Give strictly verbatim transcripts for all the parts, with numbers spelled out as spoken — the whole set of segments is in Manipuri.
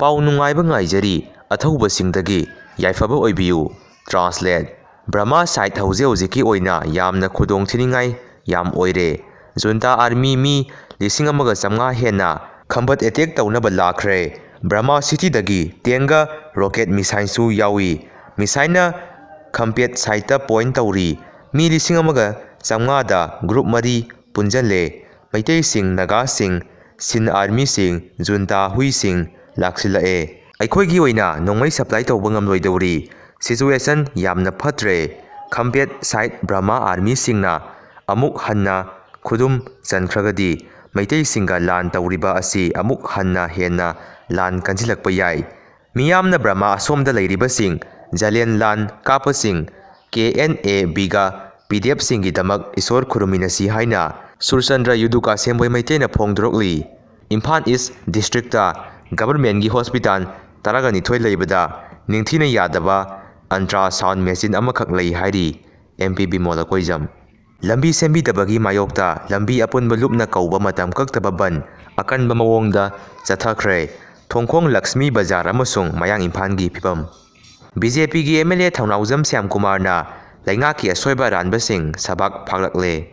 ꯄꯥꯎ ꯅꯨꯡꯉꯥꯏꯕ ꯉꯥꯏꯖꯔꯤ ꯑꯊꯧꯕꯁꯤꯡꯗꯒꯤ꯫ ꯌꯥꯏꯐꯕ ꯑꯣꯏꯕꯤꯌꯨ꯫ Translate: ꯕꯔꯃꯥ side ꯍꯧꯖꯤꯛ ꯍꯧꯖꯤꯛꯀꯤ ꯑꯣꯏꯅ ꯌꯥꯝꯅ ꯈꯨꯗꯣꯡ ꯊꯤꯅꯤꯡꯉꯥꯏ ꯌꯥꯝ ꯑꯣꯏꯔꯦ꯫ Junta army ꯃꯤ ꯂꯤꯁꯤꯡ ꯑꯃꯒ ꯆꯥꯝꯃꯉꯥ ꯍꯦꯟꯅ ꯈꯝꯕꯠ attack ꯇꯧꯅꯕ ꯂꯥꯛꯈ꯭ꯔꯦ꯫ ꯕꯔꯃꯥ cityꯗꯒꯤ tankꯒ rocket missileꯁꯨ ꯌꯥꯎꯏ꯫ Missileꯅ ꯈꯝꯄꯦꯠ sideꯇ point ꯇꯧꯔꯤ꯫ ꯃꯤ ꯂꯤꯁꯤꯡ ꯑꯃꯒ ꯆꯥꯝꯃꯉꯥꯗ group ꯃꯔꯤ ꯄꯨꯟꯖꯜꯂꯦ꯫ ꯃꯩꯇꯩꯁꯤꯡ, ꯅꯥꯒꯥꯁꯤꯡ, Shin armyꯁꯤꯡ, Junta ꯍꯨꯏꯁꯤꯡ ꯂꯥꯛꯁꯤꯜꯂꯛꯑꯦ꯫ ꯑꯩꯈꯣꯏꯒꯤ ꯑꯣꯏꯅ ꯅꯣꯡꯃꯩ supply ꯇꯧꯕ ꯉꯝꯂꯣꯏꯗꯧꯔꯤ꯫ Situation ꯌꯥꯝꯅ ꯐꯠꯇ꯭ꯔꯦ꯫ ꯈꯝꯄꯦꯠ side ꯕꯔꯃꯥ armyꯁꯤꯡꯅ ꯑꯃꯨꯛ ꯍꯟꯅ ꯈꯨꯗꯨꯝ ꯆꯟꯈ꯭ꯔꯒꯗꯤ ꯃꯩꯇꯩꯁꯤꯡꯒ ꯂꯥꯟ ꯇꯧꯔꯤꯕ ꯑꯁꯤ ꯑꯃꯨꯛ ꯍꯟꯅ ꯍꯦꯟꯅ ꯂꯥꯟ ꯀꯟꯁꯤꯜꯂꯛꯄ ꯌꯥꯏ꯫ ꯃꯤꯌꯥꯝꯅ ꯕꯔꯃꯥ ꯑꯁꯣꯝꯗ ꯂꯩꯔꯤꯕꯁꯤꯡ, ꯖꯂꯦꯟ ꯂꯥꯟ ꯀꯥꯞꯄꯁꯤꯡ, KNABꯒ PDFꯁꯤꯡꯒꯤꯗꯃꯛ ꯏꯁꯣꯔ ꯈꯨꯔꯨꯝꯃꯤꯟꯅꯁꯤ ꯍꯥꯏꯅ ꯁꯨꯔꯆꯟꯗ꯭ꯔ ꯌꯨꯗꯨꯀꯥ ꯁꯦꯝꯕꯣꯏ ꯃꯩꯇꯩꯅ ꯐꯣꯡꯗꯣꯔꯛꯂꯤ꯫ ꯏꯝꯐꯥꯜ East districtꯇ governmentꯀꯤ hospital ꯇꯔꯥꯒ ꯅꯤꯊꯣꯏ ꯂꯩꯕꯗ ꯅꯤꯡꯊꯤꯅ ꯌꯥꯗꯕ ultrasound machine ꯑꯃꯈꯛ ꯂꯩ ꯍꯥꯏꯔꯤ MP ꯕꯤꯃꯣꯜ ꯑꯀꯣꯏꯖꯝ꯫ ꯂꯝꯕꯤ ꯁꯦꯝꯕꯤꯗꯕꯒꯤ ꯃꯥꯌꯣꯛꯇ ꯂꯝꯕꯤ ꯑꯄꯨꯟꯕ ꯂꯨꯞꯅ ꯀꯧꯕ ꯃꯇꯝ ꯀꯛꯇꯕ ꯕꯟ ꯑꯀꯟꯕ ꯃꯑꯣꯡꯗ ꯆꯠꯊꯈ꯭ꯔꯦ꯫ ꯊꯣꯡꯈꯣꯡ ꯂꯛꯁꯃꯤ ꯕꯖꯥꯔ ꯑꯃꯁꯨꯡ ꯃꯌꯥꯡ ꯏꯝꯐꯥꯜꯒꯤ ꯐꯤꯕꯝ꯫ BJPꯒꯤ MLA ꯊꯧꯅꯥꯎꯖꯝ ꯁ꯭ꯌꯥꯝꯀꯨꯃꯥꯔꯅ ꯂꯩꯉꯥꯛꯀꯤ ꯑꯁꯣꯏꯕ ꯑꯔꯥꯟꯕꯁꯤꯡ ꯁꯕꯥꯛ ꯐꯥꯛꯂꯛꯂꯦ꯫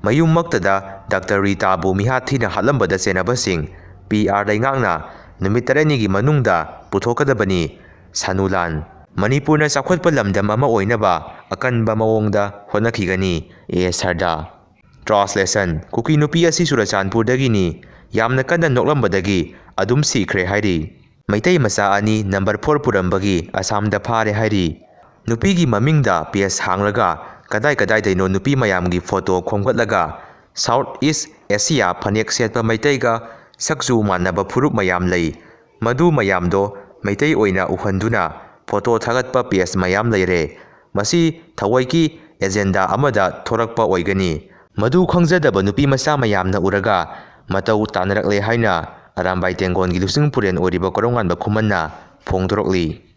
ꯃꯌꯨꯝꯃꯛꯇꯗ ꯗꯥꯛꯇꯔ ꯔꯤꯇꯥꯕꯨ ꯃꯤꯍꯥꯠ ꯊꯤꯅ ꯍꯥꯠꯂꯝꯕꯗ ꯆꯦꯟꯅꯕꯁꯤꯡ PR ꯂꯩꯉꯥꯛꯅ ꯅꯨꯃꯤꯠ ꯇꯔꯦꯠꯅꯤꯒꯤ ꯃꯅꯨꯡꯗ ꯄꯨꯊꯣꯛꯀꯗꯕꯅꯤ꯫ ꯁꯥꯅꯨꯂꯥꯟ꯫ ꯃꯅꯤꯄꯨꯔꯅ ꯆꯥꯎꯈꯠꯄ ꯂꯝꯗꯝ ꯑꯃ ꯑꯣꯏꯅꯕ ꯑꯀꯟꯕ ꯃꯑꯣꯡꯗ ꯍꯣꯠꯅꯈꯤꯒꯅꯤ꯫ A ꯁꯔꯗꯥ꯫ Translation: ꯀꯨꯀꯤ ꯅꯨꯄꯤ ꯑꯁꯤ ꯆꯨꯔꯆꯥꯟꯄꯨꯔꯗꯒꯤꯅꯤ꯫ ꯌꯥꯝꯅ ꯀꯟꯅ ꯅꯣꯛꯂꯝꯕꯗꯒꯤ ꯑꯗꯨꯝ ꯁꯤꯈ꯭ꯔꯦ ꯍꯥꯏꯔꯤ꯫ ꯃꯩꯇꯩ ꯃꯆꯥ ꯑꯅꯤ number four ꯄꯨꯔꯝꯕꯒꯤ ꯑꯁꯥꯝꯗ ꯐꯥꯔꯦ ꯍꯥꯏꯔꯤ꯫ ꯅꯨꯄꯤꯒꯤ ꯃꯃꯤꯡꯗ page ꯍꯥꯡꯂꯒ ꯀꯗꯥꯏ ꯀꯗꯥꯏꯗꯩꯅꯣ ꯅꯨꯄꯤ ꯃꯌꯥꯝꯒꯤ photo ꯈꯣꯝꯒꯠꯂꯒ South East Asia ꯐꯅꯦꯛ ꯁꯦꯠꯄ ꯃꯩꯇꯩꯒ ꯁꯛꯆꯨ ꯃꯥꯟꯅꯕ ꯐꯨꯔꯨꯞ ꯃꯌꯥꯝ ꯂꯩ꯫ ꯃꯗꯨ ꯃꯌꯥꯝꯗꯣ ꯃꯩꯇꯩ ꯑꯣꯏꯅ ꯎꯍꯟꯗꯨꯅ photo ꯊꯥꯒꯠꯄ page ꯃꯌꯥꯝ ꯂꯩꯔꯦ꯫ ꯃꯁꯤ ꯊꯑꯣꯏꯀꯤ agenda ꯑꯃꯗ ꯊꯣꯔꯛꯄ ꯑꯣꯏꯒꯅꯤ꯫ ꯃꯗꯨ ꯈꯪꯖꯗꯕ ꯅꯨꯄꯤ ꯃꯆꯥ ꯃꯌꯥꯝꯅ ꯎꯔꯒ ꯃꯇꯧ ꯇꯥꯅꯔꯛꯂꯦ ꯍꯥꯏꯅ ꯑꯔꯥꯝꯕꯥꯏ ꯇꯦꯡꯒꯣꯟꯒꯤ ꯂꯨꯆꯤꯡ ꯄꯨꯔꯦꯟ ꯑꯣꯏꯔꯤꯕ ꯀꯣꯔꯧꯉꯥꯟꯕ ꯈꯨꯃꯟꯅ ꯐꯣꯡꯗꯣꯔꯛꯂꯤ꯫